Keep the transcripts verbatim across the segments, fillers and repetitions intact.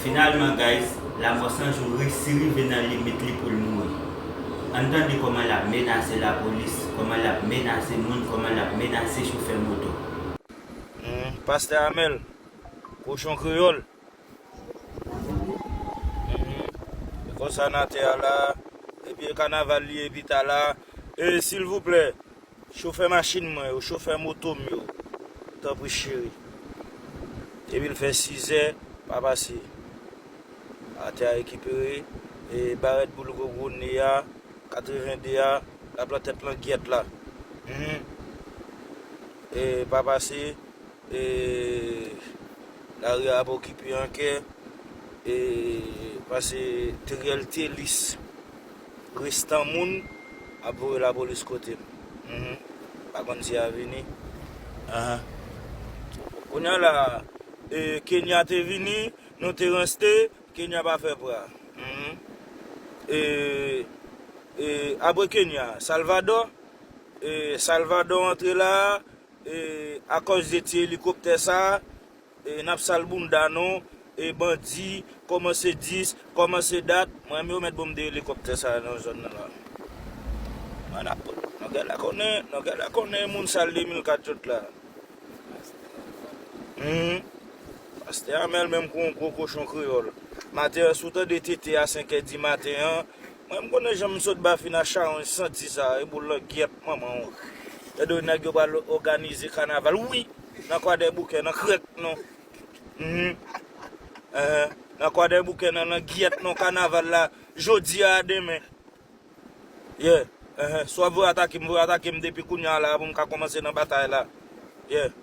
Finalman, guys, Lanmò San Jou resi rive nan limit li pou l mouri. Ann tande kòman l ap menase lapolis, kòman l ap menase moun, kòman l ap menase chofè moto. Hmm, Pastè Amèl, kochon kreyòl. Hmm, e konsa n atè a la, epi e kanaval li ye epi ta la. E silvouplè, chofè machin mwen yo, chofè moto m yo, tanpri cheri. Depi l fè sizè, pa pase. Atè a rekipere, e barèt boul gwo gwo ne a, katrevende a, l ap lan tèt langyèt la. Mhm. E pa pase, e lari a ap okipe ankè, e pase triyèl telis. Restan moun ap voye lapolis kote m. Mhm. Pa konn si y a vini. Ahan. Kounye a la, e, Kenya te vini, nou te ranste, Kenya pa fè pra. Mhm. E, e, apre Kenya, Salvadò, e, Salvadò antre la, e, akòz de ti elikoptè sa, e, n ap sal bounda nou, e, bandi, kòmanse dis, kòmanse dat, mwen menm yo mèt ban m de elikoptè sa nan zòn nan la. Mwen ap, nou genlè konnen, nou genlè konnen moun sal de mil kat jòt la. Hmm. Pastè Amèl menm kou yon gwo kochon kreyòl. Maten an, si w tande tete a senkè di maten an, mwen m konnen jan m sot ba fin a chawonj santi sa, e boul langyèt manman w. Gade nèg yo pral òganize kanaval, wi, nan Kwadèboukè, nan krèk nou. Mhm. Ehe. Nan Kwadèboukè, nan langyèt nou, kanaval la, jodi a, demen. Yeah. Ehe. Si w ap voye atake m, voye atake m depi kounye a la pou m ka kòmanse nan batay la. Yeah.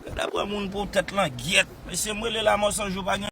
Gade pran moun pou tèt langyèt. Mesye, m rele Lanmò San Jou pa gen